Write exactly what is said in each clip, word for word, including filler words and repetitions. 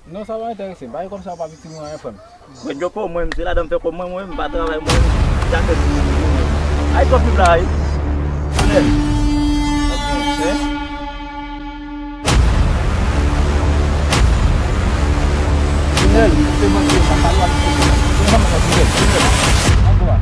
Non, sa pa enterese m. Pa gen kòb sa yo pa itil mwen anyen, frè m. Mwen djopo mwen, m se ladan m fè kòb mwen, mwen menm m pa travay mwen menm. Sa fè ti mwen menm. Ay twòp viv la, ay. Anèl. Hein? Anèl, se mwen ki sa pa lwa ki se mwen. Se mwen ki se mwen. Anpwa.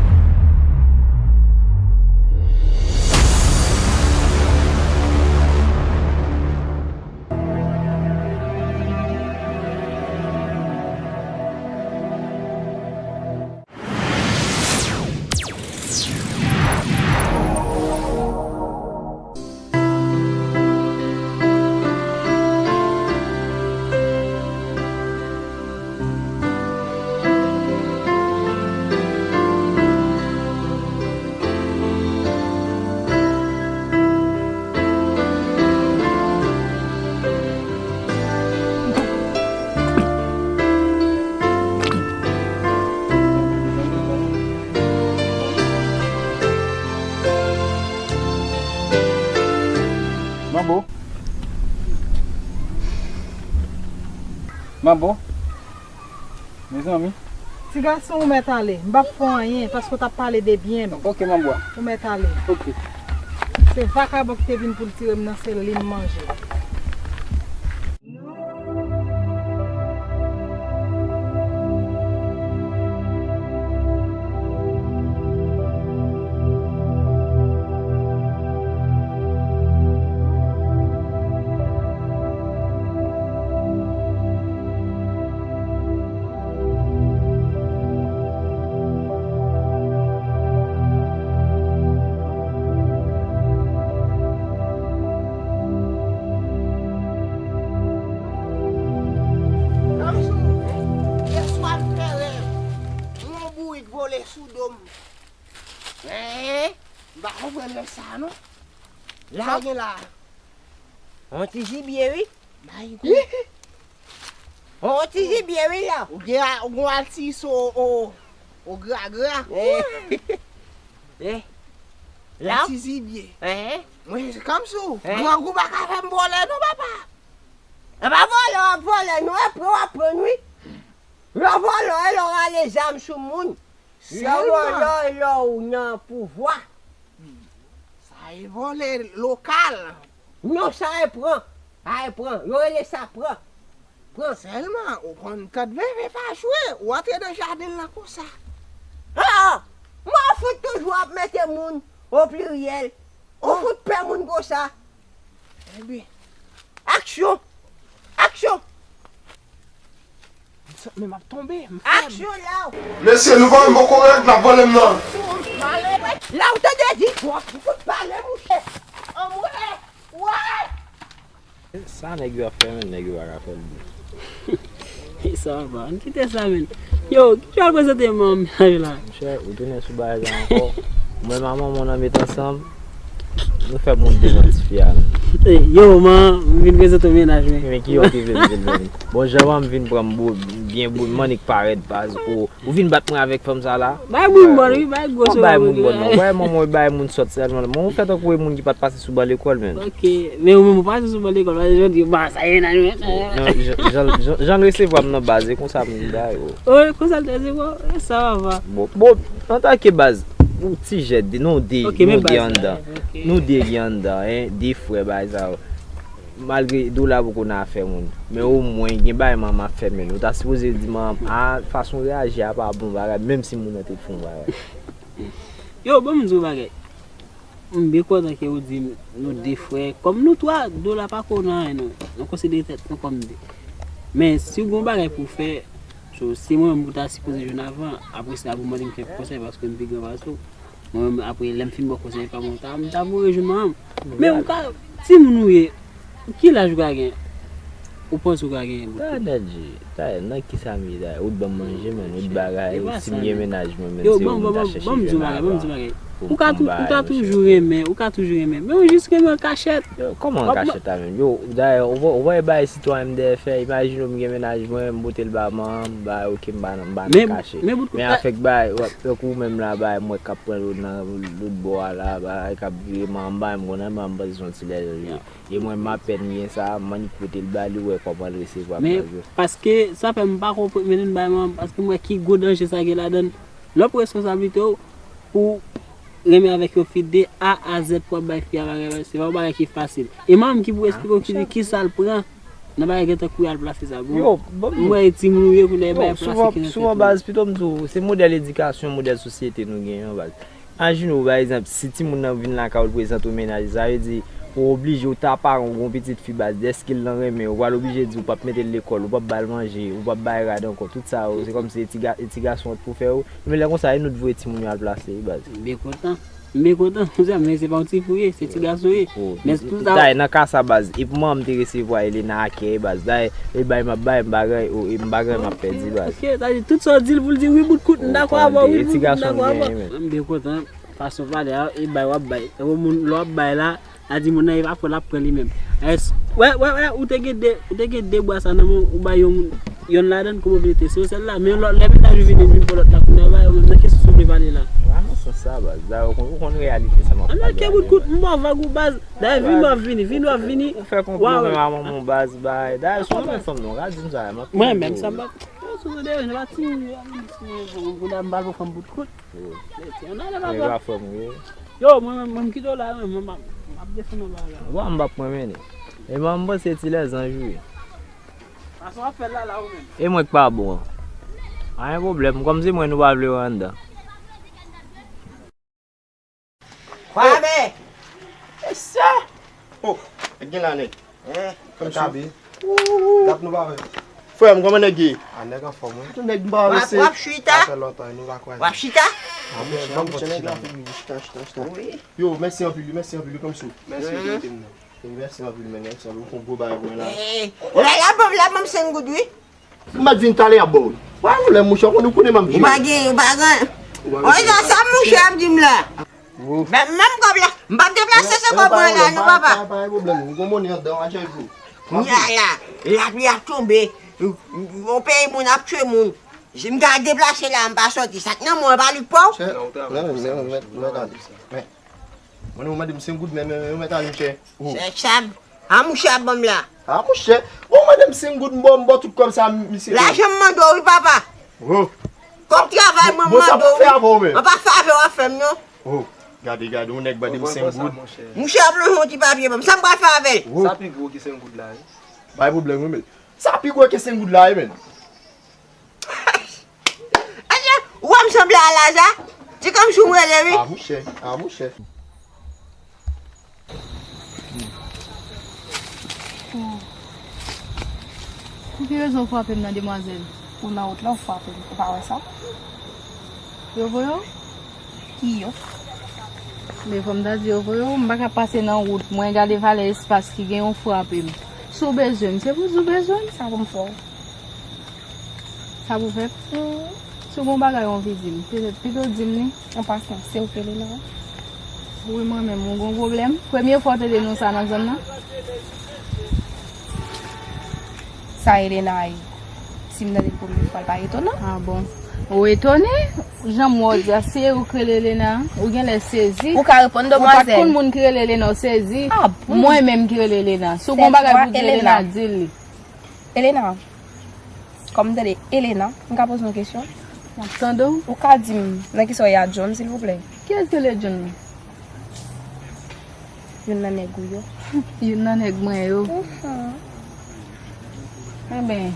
Manbo. Manbo. Mezanmi. Ti gason, ou mèt ale. M p ap fè w anyen, paske w t ap pale de byen m. Ok, manbo. Ou mèt ale. Ok. Se vakabon ki te vin pou l tire m nan, se li m manje. Kamsou, yèswa m fè rèv yon bourik vole sou do m. Hein? M pa konprann lè sa non. Sa gen la? Yon ti jibye, wi. Bay gou. Yon ti jibye, wi, la. Ou gen a, ou gen atis o, o, o gra gra. Eh. Eh. La. Yon ti jibye. Eh. Mwen se kòmsi w. Eh. Grangou pa ka fè m vòlè non, papa. E pa vòlè w ap vòlè non, e pran w ap pran, wi. Lè w vòlè, e lè w rale zam sou moun. Lè w vòlè, e lè w nan pouvwa. Sa e vòlè lokal. Non, sa e pran. Sa e pran. Yo rele sa pran. Pran. Sèlman, ou konn tante Veve pa jwe, ou antre nan jaden l lan konsa. Ah! Mwen fout toujou ap mete moun o pliryèl. Ou fout pè moun konsa. Ebyen. Aksyon! Aksyon! Men m ap tonbe, m fèb. Aksyon la! Mesye, nou pa menm poko rèd, n ap vòlè m nan. La ou tande di, bon, ou fout pale, mouche. Anmwey! Wè! Sa nèg yo ap fè, menm nèg yo pa ka fè l byen. Sa va, ann kite sa, menm. Yo, ki jan w al prezante manm nan la? Monchè, ou tounen sou bagay la ankò. Mwen, manman, mwen nan met ansanm. Nou fè moun devan tifi a, menm. Yo, man, m vin prezante w mennaj mwen. Men ki yon ki vle m vin vini? Bon, jan manm vin pran m byen bout, m annik parèt, baz, o. Ou vin bat mwen avèk fanm sa la? Bay moun bòn, wi, bay gwo sou bay moun bòn, non. Wè, manman, wi, bay moun sòt sèlman. Manman, ou fè tankou e moun ki pa t pase sou ban lekòl, menm. Ok, men ou menm, ou pase sou ban lekòl, paske jan w di, ba, sa ye nan jwenn. Non, jan, jan, jan, jan l resevwa m nan baz, e konsa m vin bay, o. O, konsa l te resevwa w? E sa va. Bon, bon, antanke baz, ou ti jèt, nou de, nou de anndan. Nou de gen anndan, en, de frè, bay sa yo. Malgre dola poko nan afè moun, men omwen gen bagay manman ap fè menm. Ou ta sipoze di manman, a, fason w reyaji a pa bon bagay, menm si moun nan te fè yon bagay. Yo, ban m di w bagay. M byen kontan ke ou di nou de frè. Kòm nou twa, dola pako nan anyen non. Nou konsidere tèt nou kòm de. Men si w gen yon bagay pou w fè, so, se mwen menm ou ta sipoze jwenn avan, apre sa pou mande m kèk konsèy paske m pi gran pase w. Mwen menm, apre, lè m fin ba w konsèy pa m, m ta, m ta voye jwenn manman m. Men ou ka, timoun ou ye, ki laj ou ka gen? Ou panse ou ka gen? Talè nèt je, talè, nan kisa m ye, talè? Ou t ban m manje, menm, ou t bagay, si m gen mennaj mwen, menm, se ou m ta chèche jwenn avan. Yo, ban m, ban m, ban m di w bagay, ban m di w bagay. Ou ka tou- ou ka toujou renmen, ou ka toujou renmen. Men ou jis renmen an kachèt. Yo, kòman an kachèt la menm? Yo, dayè, ou wè, ou wè bagay sitwayen m dèyè fè, imajine w m gen mennaj mwen, m pote l ba manman m, bagay, oke, m ba nan, m ba nan kache. Men avèk bagay, tankou ou menm la, bagay, m wè k ap pran lòt nan lòt bò a la, bagay k ap vire manman m, bagay, m konnen manman m panse se yon ti lèzanj li ye. E mwen menm apèn gen sa, m annik pote l ba li, wè kòman l resevwa bagay yo. Men paske sa fè m pa konprann, men bay manman m, paske m wè ki gwo danje sa gen ladan l. Lè w pran responsablite w pou renmen avèk yon fi de A a zèd pou w ap bay fi a bagay, se pa yon bagay ki fasil. E manman m ki pou eksplike w ki, kisa l pran nan bagay gentan kou y al plase sa. Bon, m wè e timoun ou ye kounye a e bagay plase ki nan tèt ou. Souvan baz, pito m di w, se modèl edikasyon, modèl sosyete nou genyen an baz. Imajine w, pa egzanp, si timoun nan vin lakay ou, l prezante w mennaj li, sa vle di, ou oblije, ou ta paran, ou gen yon pitit fi baz, dèske l nan renmen w, ou pral oblije di w p ap mete l lekòl, ou p ap ba l manje, ou p ap ba l rad ankò, tout sa yo, se kòmsi e ti ga-, e ti gason an t pou fè yo. Men lè konsa, e nou t voye timoun yo al plase, wi, baz. M byen kontan. M byen kontan, men se pa yon ti fi w ye, se ti gason w ye. Men tout sa. Dayè, nan ka sa, baz, e pou manman m te resevwa Elena ak kè, baz. Dayè, e bay m ap bay, m pa gen, e m pa gen, m ap pèdi, baz. Ok, sa vle di tout sa w di l pou l di wi bout kout, m dakò avè w, wi bout kout, m dakò avè w. M byen kontan. Fason pale a, e bay w ap bay. Tankou moun, lè w ap bay la, a di moun nan, e pa pran, l ap pran li menm. Wè, wè, wè, ou te gen de, ou te gen de bwa sa nan men w, ou bay yon moun, yonn ladan l, kòman w vle te se yon sèl la. Men lè, lè mennaj ou vini, vin pran lòt la, kounye a, ou bay yo menm, nan ki sans ou vle pale la? Vrèman, sans sa, baz. Dayè, ou konn, ou konn reyalite sa m ap pale a. Ann, ok, bout kout, m ba w vag ou, baz. Dayè, vin w ap vini, vin w ap vini. Ou fè konprann mwen a manman w, baz, bay. Dayè, sou mwen fanm non, gad di m sa, m ap. Mwen menm, sa m p ap. Yo, sou de, nou pa timoun, yo, timoun, kounye a, m pral pran fanm bout kout. Yo, mwen, mwen, mwen, m kite w la, mwen, mwen, m ap, m ap desann anba la. Wa, m p ap mwen mennen. E mwen, m panse ti lèzanj ou ye. Fason w ap fè l la, la, ou menm. E mwen k pa bon an. Pa gen pwoblèm, kòm se mwen nou pa vle wè anndan. Kwabe! Mesye! Oh, gen la nèg. Eh, Kabi. Dat nou pa wè. Frè m, kòman nèg ye? A, nèg anfòm, wi. Tout nèg m pa wè se. W ap chita? Sa fè lontan, nou pa kwaze. W ap chita? A, mwen, ban m chita. Chita, chita, chita. Wi. Yo, mèsi anpil, mèsi anpil, wi, kòmsi. Mèsi, wi, mèsi anpil, men, mèsi anpil, ou fè yon gwo bagay pou mwen la. Eh, la, la, ban m, la, ban m senk goud, wi. M pa t vin talè y ap ba w. Pa gen pwoblèm, monchè, ou konnen, ou konnen m ap jere. Ou pa gen, ou pa gen. Ou pa gen. Sa monchè ap di m la. Menm kòb la, m p ap deplase se kòb mwen la non, papa. Pa gen pwoblèm, ou gon monnen anndan, w a jere pou. Kounye a la, lapli ap tonbe, yon peyi moun ap tchwe moun. Si m ta deplase la, m pa sòti, sa k nan mwen pa li k pa w. Mwen ou mande m senk goud, men, men, ou mèt ale, monchè. Chèk sa, a monchè ap ban m la. A monchè, bon, ou mande m senk goud, m ba w, m ba w tout kòb sa, misye. Lajan m mande w, wi, papa. Kòm travay mwen, m mande w, wi. An pa favè w ap fè m, non. Oh, gade, gade, yon nèg mande m senk goud. Monchè ap lonje yon ti papye ban m, sa m pral fè avè l? Sa pi gwo ke senk goud la, wi. Pa gen pwoblèm, wi, men. Sa pi gwo ke senk goud la, wi, men. Ou wè m sanble a Laza? Di kòmsi w rele, wi. A mouche, a mouche. Pou ki rezon w frape m nan, demwazèl? Ou nan wout la, ou frape m. Ou pa wè sa? Yo voye w? Ki yo? Men fò m ta di yo voye w, m pa ka pase nan wout mwen, gade valè espas ki gen, ou frape m. Si w bezwen m, se pou di w bezwen m. Sa pou m fè w? Sa pou fè? Si w gon bagay w anvi di m, petèt pito di m li. An pasan, se ou k rele la? Wi, mwen menm, ou gon pwoblèm? Premye fwa w tande non sa nan zòn nan? Sa Elena ye. Si m tande l premye fwa, l pa etonan. A bon? Ou etone? Jan m wè w di a, se ou k rele Elena? Ou genlè sezi. Ou ka reponn, demwazèl. Ou pa t konn moun ki rele Elena, ou sezi. A bon? Mwen menm ki rele Elena. Si w gon bagay pou di Elena, di l li. Elena. Kòm m tande Elena, m ka poze w yon kesyon? M ap tande w. Ou ka di m nan kisa w ye ak John, silvouplè? Kiyès ki rele John nan? Youn nan nèg ou yo. Youn nan nèg mwen yo. Enben,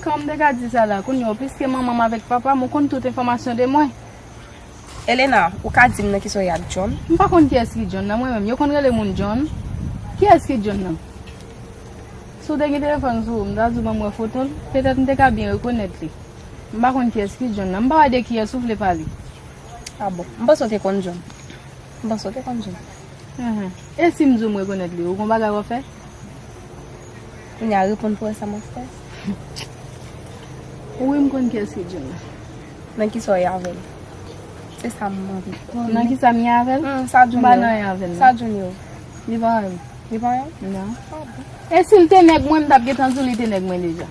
kòm m te ka di sa la, kounye a, piske manman m avèk papa m, ou konn tout enfòmasyon de mwen. Elena, ou ka di m nan kisa w ye ak John? M pa konn kiyès ki John nan, mwen menm. Yo konn rele moun John. Kiyès ki John nan? Si w te gen telefòn sou ou, m ta di w ban m wè foto l, petèt m te ka byen rekonèt li. M pa konn kiyès ki John nan. M pa wè de kiyès ou vle pale. A bon? M panse w te konn John. M panse w te konn John. Enhen. E si m di w m rekonèt li, ou gon bagay w ap fè? Kounye a, reponn pou wè sa m ap fè. Wi, m konn kiyès ki John nan. Nan kisa w ye avè l? Se sa m anvi. Nan ki sa m ye avè l? Hmm, sa Junior. M pa nan anyen avè l, non. Sa Junior. Li pa anyen. Li pa anyen? Non. Ah bon. E si l te nèg mwen, m t ap gentan di w li te nèg mwen deja.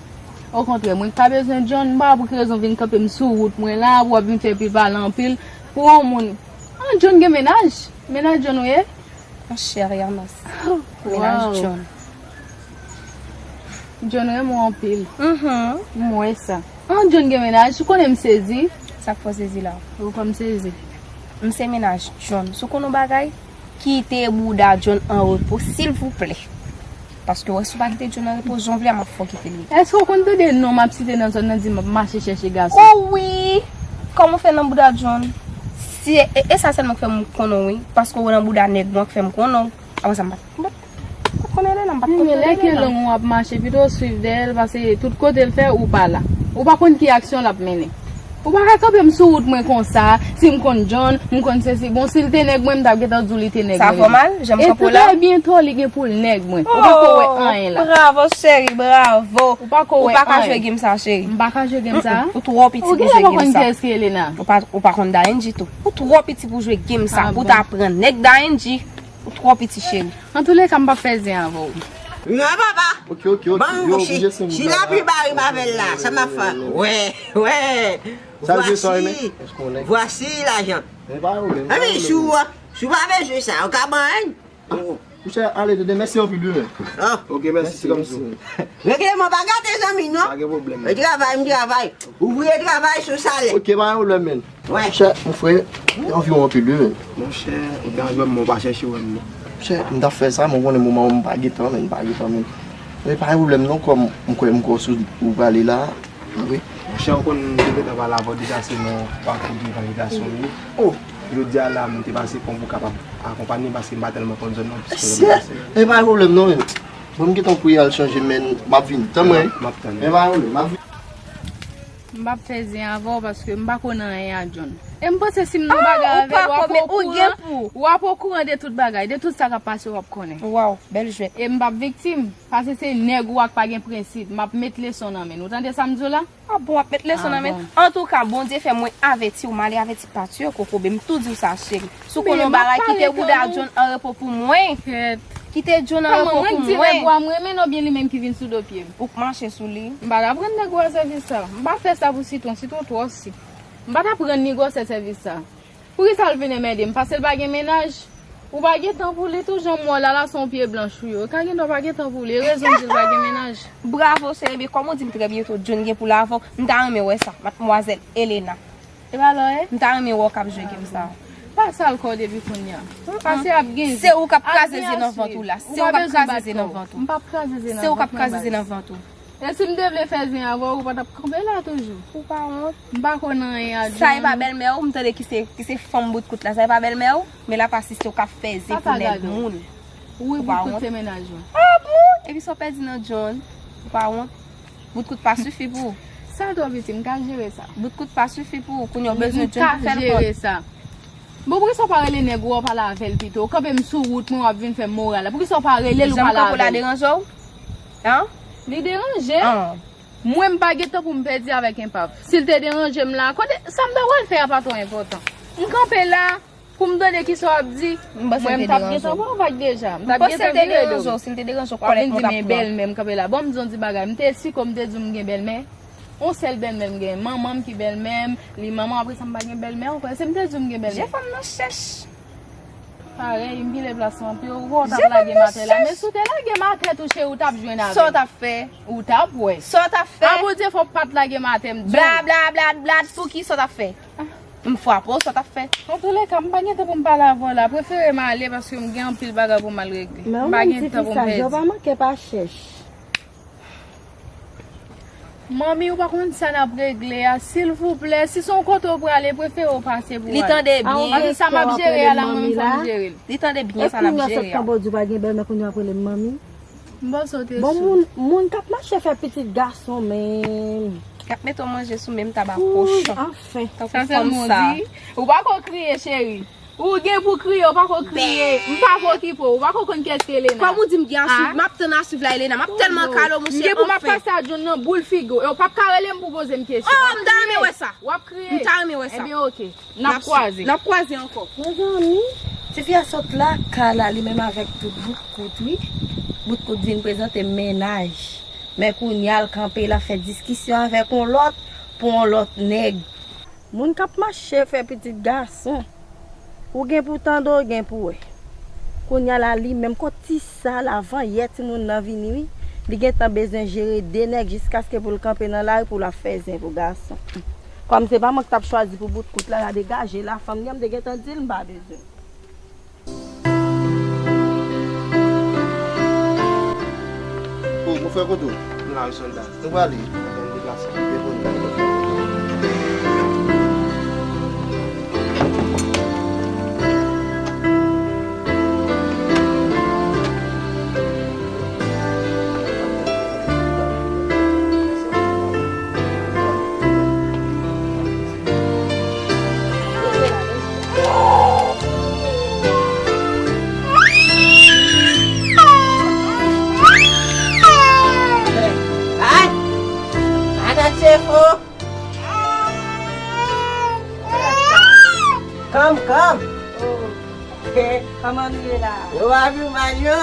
Okontrè, mwen k pa bezwen John, m pa wè pou ki rezon vin kanpe m sou wout mwen la, pou w ap vin fè pil pale anpil. Pou yon moun. Ah, John gen mennaj? Mennaj John ou ye? Monchè, Rianas. Mennaj John. John renmen w anpil. Mhm. M wè sa. An, John gen mennaj, ou konnen m sezi. Sa k fè w sezi la? Ou fè m sezi. M se mennaj John. Si w konn yon bagay, kite bouda John an repo, silvouplè. Paske wè, si w pa kite John an repo, jan w vle a, m ap fè w kite li. Èske w konn tande non m ap site nan zòn nan di m ap mache chèche gason? O wi! Kòman w fè nan bouda John? Si, e, e sa sèlman k fè m konnen w, wi. Paske w nan bouda nèg mwen k fè m konnen w. Apre sa, m pa t, m pa t, m pa t konn Elena, m pa t konn Elena. Lè ke long w ap mache, pito w swiv dèyè l, paske tout kote l fè, ou pa la. Ou pa konn ki aksyon l ap mennen. Ou pa ka kanpe m sou wout mwen konsa, si m konn John, m konn sesi. Bon, si l te nèg mwen, m t ap gentan di w li te nèg mwen deja. Sa fè w mal? Jan m kanpe w la? E trè byento, li gen pou l nèg mwen. Ou pa ko wè anyen la. Bravo, cheri, bravo. Ou pa ko wè anyen. Ou pa ka jwe game sa, cheri. M pa ka jwe game sa? Mm-mm. Ou twò piti pou jwe game sa. Ou genlè pa konn kiyès ki Elena. Ou pa, ou pa konn Daenji tou. Ou twò piti pou jwe game sa, pou w ta pran nèg Daenji. Ou twò piti, cheri. Antouleka, m p ap fè zen avè w. Non, papa. Ok, ok, ok. Ban m kouche. Si lapli bare m avè l la, sa m ap fè? Wè, wè. Voici, voici l'argent. Anben, si w, si w pa bezwen sa, ou ka ban m. Monchè, ale, tande, mèsi anpil, wi, men. Ah. Ok, mèsi, se kòmsi. Règleman pa gate zanmi, non? Pa gen pwoblèm. Mwen travay, m travay. Ouvriye travay sou salè. Ok, pa gen pwoblèm, men. Monchè, mon frè, te anvi w anpil, wi, men. Monchè, ou te anvi m, men w pa chèche wè m, non. Monchè, m t ap fè sa, men w konnen moman m pa gen tan, men m pa gen tan, men. Men pa gen pwoblèm, non, kòm m kwè, m kwè sou ou prale la, wi. Monchè, ou konn m te gentan pale avè w deja, se nan pakou de validasyon, wi. Oh! Jodi a la, m te pase pran pou kapab akonpanye, paske m pa tèlman konn zòn nan, piske lè m pase. E pa gen pwoblèm, non, men. Bon, m gentan pou y al chanje, men m ap vini. Tann mwen, wi. M ap tann. E pa gen pwoblèm, m ap vini. M p ap fè zen avè w paske m pa konn anyen a John. E m panse si m nan bagay avè l, w ap okouran, w ap okouran de tout bagay, de tout sa k ap pase, w ap konnen. Waw, bèl jwèt. E m p ap viktim, paske se nèg ou a k pa gen prensip. M ap met leson nan men l. Ou tande sa m di w la? Ah bon, w ap met leson nan men l? Antouka, Bondye fè mwen avèti w, malè avèti pa tiye kokobe. M tou di w sa, cheri. Si w konn yon bagay, kite bouda John an repo pou mwen. Kite John an repo pou mwen. Kòman mwen k di nèg ou a m renmen l oubyen li menm ki vin sou do pye m? Ou k mache sou li. M pa t ap rann nèg ou a sèvis sa. M pa fè sa pou sitwon, sitwon twò si. M pa t ap rann ni gwosè sèvis sa. Poukisa l vin enmède m? Paske l pa gen mennaj? Ou pa gen tan pou li tou, jan m wè w la, la se yon pye blanch ou ye. Ou ka gen dwa pa gen tan pou li. E rezon m di l pa gen mennaj. Bravo, cheri, men kòm ou di m trè byento John gen pou l avè w, m ta renmen wè sa, madmwazèl Elena. E pa lò, e? M ta renmen wè w k ap jwe game sa. Pa sal kò w depi kounye a. Pase ap gen. Se ou k ap kraze ze nan vant ou la. Se ou k ap kraze ze nan vant ou. M p ap kraze ze nan vant mwen, baz. Se ou k ap kraze ze nan vant ou. E si m te vle fè zen avè w, ou pa t ap kanpe la toujou. Ou pa wont. M pa konn anyen a John. Sa e pa bèlmè w, m tande ki se, ki se fanm bout kout la. Sa e pa bèlmè w, men l ap asiste w k ap fè zen pou nèg moun. Ou pa wont. Wi, bout kout se mennaj mwen. Ah bon? Epi sa w pèdi nan John. Ou pa wont. Bout kout pa sifi pou ou. Sa twò piti, m ka jere sa. Bout kout pa sifi pou ou. Kounye a w bezwen John pou fè l kont. M ka jere sa. Bon, poukisa w pa rele nèg ou a, w pale avè l pito? Ou kanpe m sou wout mwen, w ap vin fè m moral la. Poukisa w pa rele l, ou pale avè l? Jan m kanpe w la deranje w? An? Li deranje? An. Mwen, m pa gen tan pou m pèdi avèk enpav. Si l te deranje m la, kote, sa m ta pral fè a pa twò enpòtan. M kanpe la, pou m tande kisa w ap di. Mwen, m t ap gentan pran vag deja. M t ap gentan vire do. Si l te deranje w, si l te deranje w, w ap vin di m gen bèlmè, m kanpe la. Bon, m di w yon ti bagay. M te si ke m te di w m gen bèlmè. Yon sèl bèlmè m gen, manman m ki bèlmè m, li manman, apre sa m pa gen bèlmè ankò. Èske m te di w m gen bèlmè? Je fanm nan chèch. Parèy, m pile plas lan anpil, ou wè w t ap lage m atè la, men si w te lage m atè tou, cheri, ou t ap jwenn avè m. Sa w t ap fè? Ou t ap wè. Sa w t ap fè? A Bondye, fò w pa t lage m atè, m di w. Bla, bla, bla, bla, Souki, sa w t ap fè? M frape w, sa w t ap fè? Antouleka, m pa gen tan pou m pale avè w la, prefere m ale paske m gen anpil bagay pou m al regle. M pa gen tan pou m pèdi. Manmi, ou pa konn sa n ap regle a, silvouplè, si se yon kote w prale, prefere w pase pou w ale. Li tande byen. Paske sa m ap jere a la, mwen menm fò m jere l. Li tande byen sa n ap jere a. Epi ou sot tanbò di w pa gen bèlmè, kounye a w ap rele m manmi? M panse w te sou. Bon, moun, moun k ap mache fè pitit gason menm. Y ap mete w manje sou menm taba kochon. Anfen. Tankou fanm sa. Ou pa ko kriye, cheri. Ou gen pou kriye, ou pa ko kriye. M pa ko okipe w, ou pa ko konn kiyès ki Elena. Kòm ou di m gen a swiv, m ap tann a swiv la, Elena. M ap tèlman kale w, mesye, anfen. M gen pou m ap pase a John nan boul figi w. E w p ap ka rele m pou poze m kesyon. Oh, m ta renmen wè sa. W ap kriye. M ta renmen wè sa. Ebyen, oke. N ap kwaze. N ap kwaze ankò. Mezanmi, tifi a sot lakay la, li menm avèk tout bout kout, wi. Bout kout vin prezante m mennaj. Men kounye a, l kanpe, l ap fè diskisyon avèk yon lòt, pou yon lòt nèg. Moun k ap mache fè pitit gason, ou gen pou tande, ou gen pou wè. Kounye a la, li menm kot ti sa la, avan yè timoun nan vini, wi. Li gentan bezwen jere de nèg jiskaske pou l kanpe nan lari pou l ap fè zen pou gason. Kòm se pa mwen ki t ap chwazi pou bout kout la, la degaje la, fanm li an, m te gentan di l m pa bezwen. Oh, mon frè, kote w? M la wi, sòlda. Nou prale. Ann deplase. Depo nou. Ay! Atann, chefo! Come, come! Oh. Kòman nou ye la? Yo pa pi mal, yo?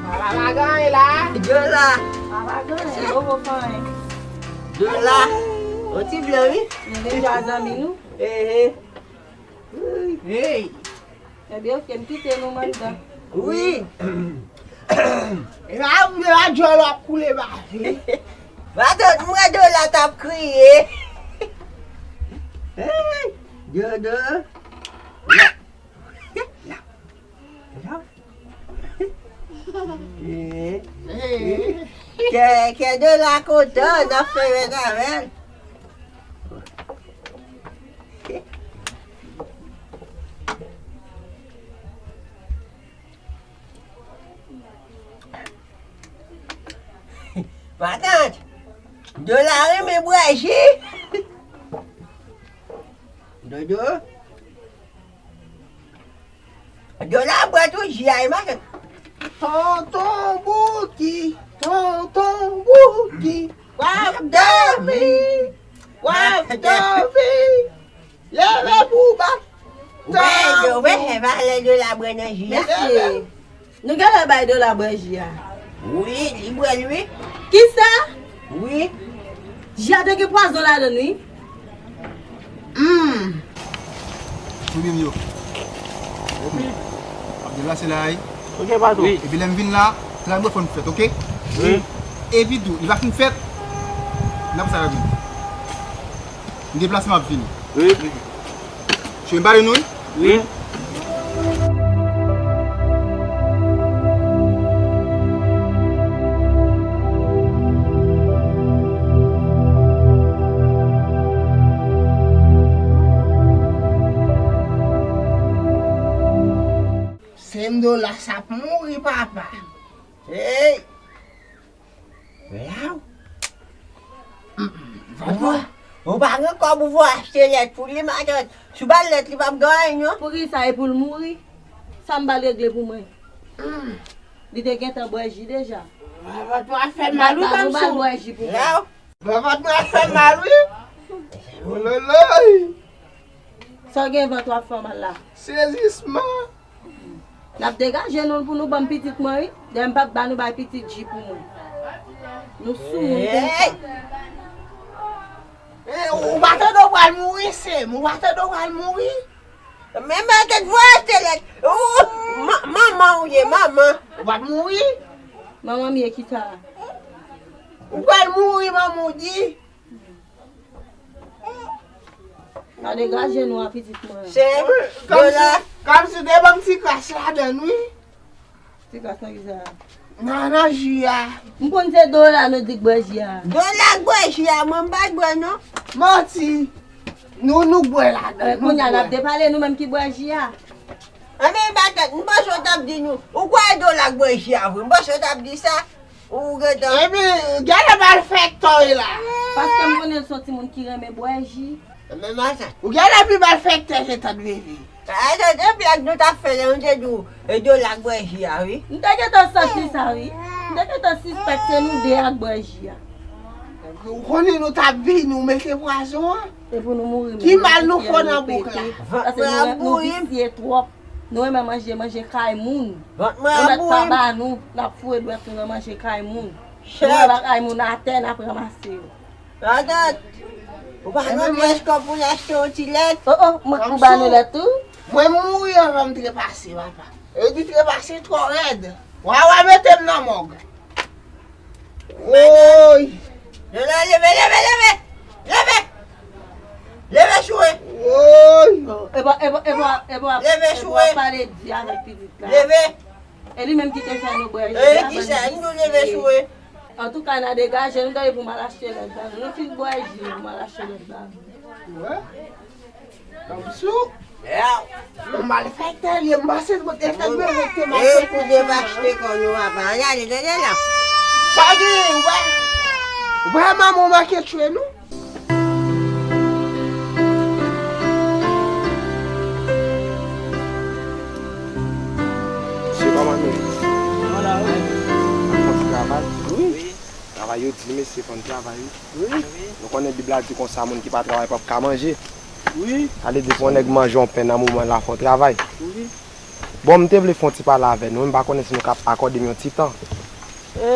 Papa pa gen anyen la. Dola. Papa gen anyen, bobo pa anyen. Dola. Yon ti blan, wi. Nou vin jwe zanmi nou. Ehe. Hey. Ebyen, oke, m kite nou anndan. Wi. E pa m de la djòl w ap koule ba. Matant, m wè Dola t ap kriye. Hey, Dodo. Kè, kè Dola kontan, n ap fè fèt avè l. Matant, Dola renmen bwè ji. Dodo. Dola bwè tout ji a, e matant. Tonton Bouki, Tonton Bouki, w ap dòmi, w ap dòmi. Leve pou w bat. Ou pa, ou pa fè valè Dola bwè nan ji a. Mesye, nou genlè bay Dola bwè ji a. Wi, li bwè l, wi. Kisa? Wi. Ji a te gen pwazon ladan l, wi. Hmm. Wi, m yo. Epi, ap deplase la, wi. Ok, patwon. Wi. Epi lè m vin la, travay mwen fò n fèt, ok? Wi. Epi tou, li pa fin fèt, n ap sa vin. M deplase, m ap vini. Wi. Cheri, m pale nou, wi. Wi. Sèm Dola sa ap mouri, papa. Hey! Law. Ou pa, ou pa gen kòb ou pou achte lèt pou li, matant. Si w ba l lèt, li p ap gen anyen, non. Poukisa e pou l mouri? Sa m ba l regle pou mwen. Li te gentan bwè ji deja. Vant mwen ap fè mal, wi, Kamsou. Ba nou ba l bwè ji pou mwen. Law. Vant mwen ap fè mal, wi. Ololoy. Sa w gen vant w ap fè mal la? Sezisman. N ap degaje nou pou nou ban m pitit mwen, wi. Dayè m p ap ba nou bay pitit ji pou mwen. Nou sou moun konsa. Hey! Eh, ou pa tande w pral mouri, sè m? Ou pa tande w pral mouri? Men matant, voye achte lèt. Ou, ma-, manman ou ye, manman. Ou p ap mouri? Manman m ye kisa? Ou pral mouri, manman w di. Pa degaje nou a pitit mwen. Se Dola. Kamsi, Kamsi te ban m ti kras ladan l, wi. Ti kras nan kisa? Nan, nan ji a. M konn se Dola nou di k bwè ji a. Dola k bwè ji a, mwen m pa t bwè, non. Manti. Nou, nou k bwè ladan l. Kounye a n ap depale nou menm ki bwè ji a. Anben, matant, m panse w t ap di nou. Ou kwè Dola k bwè ji a vre? M panse w t ap di sa. Ou gentan. Epi, gade malfektè w ye la. Paske m konnen l se yon timoun ki renmen bwè ji. Men matant. Ou gade pi malfektè ke tante Vivi. Atè, depi ak nou t ap fè lè nou te di w, e, de w la k bwè ji a, wi. M te gentan santi sa, wi. M te gentan sispèk se nou de a k bwè ji a. Ou konnen nou t ap vini, ou mete pwazon an? E pou nou mouri menm. Ki mal nou fè nan bouk la? Paske nou, nou visye twòp. Nou renmen manje, manje kay moun. Vant mwen ap bouyi. Yo mèt pa ba nou, n ap foure dwèt nou nan manje kay moun. Nou wè bagay moun atè, n ap ranmase yo. Matant, ou pa gen pyès kòb pou n achte yon ti lèt? Oh, oh, mwen, ou ba nou lèt tou? Mwen mouri anvan m trepase, papa. Yo di trepase twò rèd. Wa, wa mete m nan mòg. Woy! Leve, leve, leve, leve! Leve! Leve, Chouwe! Woy! E pa, e pa, e pa, e pa, leve, Chouwe! Pale di avèk pitit la. Leve! E li menm ki te fè nou bwè ji a. E ki sa, nou leve, Chouwe! Antouka, n a degaje nou dèyè pou m al achte lòt bag. Nou fin bwè ji, pou m al achte lòt bag. Wè? Tanpri. Yon malfektè li ye, m panse l pote fè mwen pote malfektè. E, koute pa achte kò nou, papa. Ann ale, tande la. Sa gen, ou pa, ou pa manman w manke tchwe nou? Se pa manman. Travay. Wi. Travay yo di, mesye, fò n travay, wi. Wi. Nou konnen Bib la di konsa, moun ki pa travay p ap ka manje. Wi. Sa vle di, pou yon nèg manje yon pen nan moman la, fò w travay. Wi. Bon, m te vle fè yon ti pale avè nou, m pa konnen si nou ka akòde m yon ti tan. E,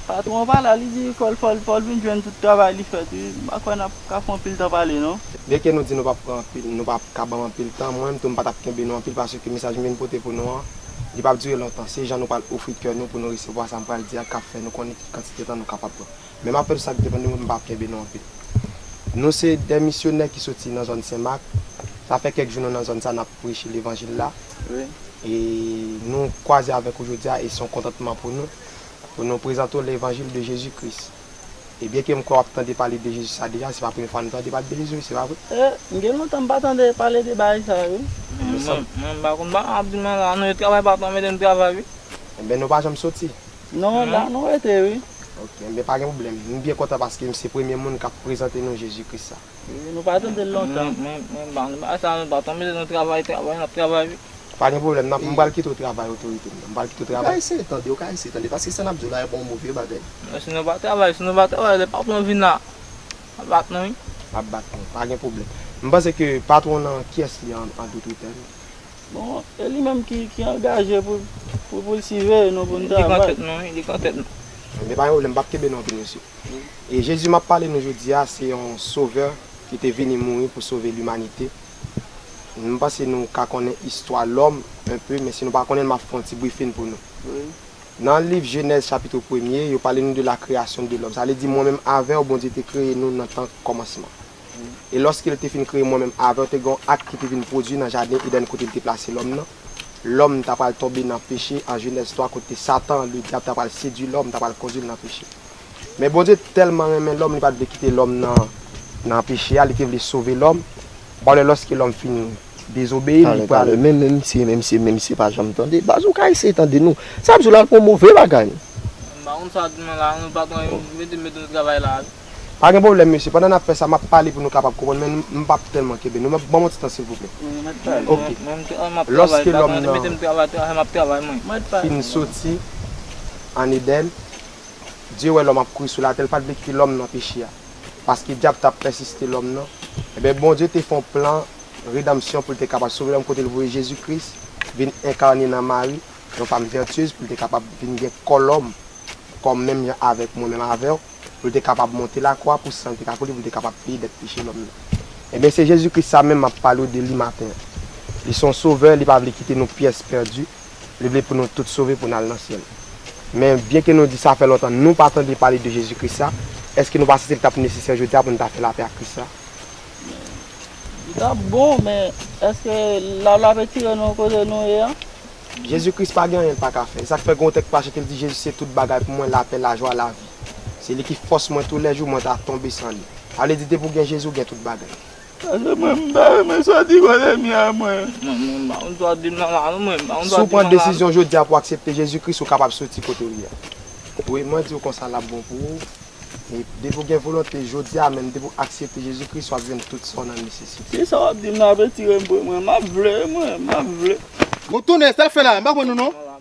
patwon an pa la, li di fò l, fò l, fò l vin jwenn tout travay li fèt, wi. M pa kwè n ap ka fè anpil tan pale, non. Byenke nou di nou p ap pran anpil, nou p ap ka ban m anpil tan, mwen menm tou m pa t ap kenbe nou anpil, paske mesaj m vin pote pou nou an, li p ap dire lontan. Se jan nou pral ofri kè nou pou nou resevwa sa m pral di a k ap fè nou konnen ki kantite tan nou kapab pran. Men m ap fè tout sa k depann de mwen, m p ap kenbe nou anpil. Nou se de misyonè ki soti nan zòn Senmak. Sa fè kèk jou nou nan zòn sa, n ap preche levanjil la. Wi. E nou kwaze avèk ou jodi a, e se yon kontantman pou nou, pou nou prezante w levanjil de Jezi Kris. E byenke m kwè w ap tande pale de Jezi sa deja, se pa premye fwa nou tande pale de Jezi, se pa vre? E, m gen lontan m pa tande pale de bagay sa, wi. Mwen, mwen, m pa konn, m pa ap di mwen la, nou travay patwon mete nou travay, wi. Enben, nou pa janm soti. Non, la nou rete, wi. Ok, enben, pa gen pwoblèm. M byen kontan paske m se premye moun k ap prezante nou Jezi Kris sa. Wi, nou pa tande l lontan. Mwen, mwen, mwen, ba, nou pa sa, nou pa tonbe, nou travay, travay, n ap travay, wi. Pa gen pwoblèm, n ap, m pral kite w travay, otorite m nan. M pral kite w travay. Ou ka eseye tande, ou ka eseye tande, paske sa n ap di w la, e pa yon move bagay. Non, si nou pa travay, si nou pa travay, lè patwon vin la, ap bat nou, wi. Ap bat nou, pa gen pwoblèm. M panse ke patwon nan, kiyès li an, an tout tèm? Bon, e li menm ki, ki angaje pou, pou, pou l siveye nou, pou n travay. Li pran tèt nou, wi, li pran tèt nou. Men pa gen pwoblèm, m p ap kenbe nou anpil, mesye. E Jezi m ap pale nou jodi a, se yon sovè ki te vini mouri pou sove limanite. M panse nou ka konnen istwa lòm enpe, men si nou pa konnen l, m ap fè yon ti briefing pou nou. Wi. Nan liv Jenèz chapit premye, yo pale nou de la création de l'homme. Sa vle di, mwen menm avè w, Bondye te kreye nou nan tan kòmansman. E lòske l te fin kreye mwen menm avè w, te gen yon ak ki te vin pwodui nan jaden Edenn kote l te plase lòm nan. Lòm ta pral tonbe nan peche an Jenèz twa, kote Satan, ledyab, ta pral sedui lòm, ta pral kondui l nan peche. Men Bondye tèlman renmen lòm, li pa t vle kite lòm nan, nan peche a, li te vle sove lòm. Bon, lè, lòske lòm fin dezobeyi, li pral. Men, men misye, men misye, men misye pa janm tande. Baz, ou ka eseye tande nou. Sa ap di w la, l pran move bagay. M pa konn sa di nou la, nou patwon mete, mete nou travay la. Pa gen pwoblèm, mesye. Pandan n ap fè sa, m ap pale pou nou kapab konprann, men m p ap tèlman kenbe nou. Men ban m yon ti tan, silvouplè. Wi, mèt pale. Ok. Mwen, mwen, mwen, m ap travay, lòske lòm nan mete m travay, travay, m ap travay, mwen. Mèt pale. Fin soti ann Edenn, Dye wè lòm ap kouri sou latè, l pa t vle kite lòm nan peche a. Paske dyab t ap pèsiste lòm nan. Ebyen, Bondye te fè yon plan redanmsyon pou l te kapab sove lòm, kote l voye Jezi Kris vin enkane nan Mari, yon fanm vètyez, pou l te kapab vin gen kò lòm, kò menm jan avèk mwen menm avè w, pou l te kapab monte lakwa pou san l te ka koule, pou l te kapab peye dèt peche lòm nan. Ebyen, se Jezi Kris sa menm m ap pale w de li maten an. Li se yon sovè, li pa vle kite nou pyès pèdi. Li vle pou nou tout sove, pou n al nan syèl. Men, byenke nou di sa fè lontan nou pa tande pale de Jezi Kris sa, èske nou pa santi li t ap nesesè jodi a pou nou ta fè lapè ak Kris la? Li t ap bon, men èske l ap retire nou kote nou ye a? Jezi Kris pa gen anyen l pa ka fè. E sa k fè gen yon tèks pa chante, l di, Jezi se tout bagay pou mwen, lapè, lajwa, lavi. Se li ki fòs mwen toulèjou, mwen ta tonbe san li. Sa vle di, depi w gen Jezi, w gen tout bagay. Paske mwen, m pa renmen sòti kote m ye a, mwen. Mwen, mwen, m pa konn sa w di m nan la, non, mwen, m pa konn sa w di m nan la. Si w pran desizyon jodi a pou w aksepte Jezi Kris, ou kapab soti kote w ye a. Wi, mwen di w konsa, l ap bon pou ou. E depi w gen volonte jodi a menm, depi w aksepte Jezi Kris, w ap jwenn tout sa w nan nesesite. Kisa w ap di m nan retire m pou mwen? M ap vle, mwen, m ap vle. Bon, tounen, sa l fè la? M pa konn nou non.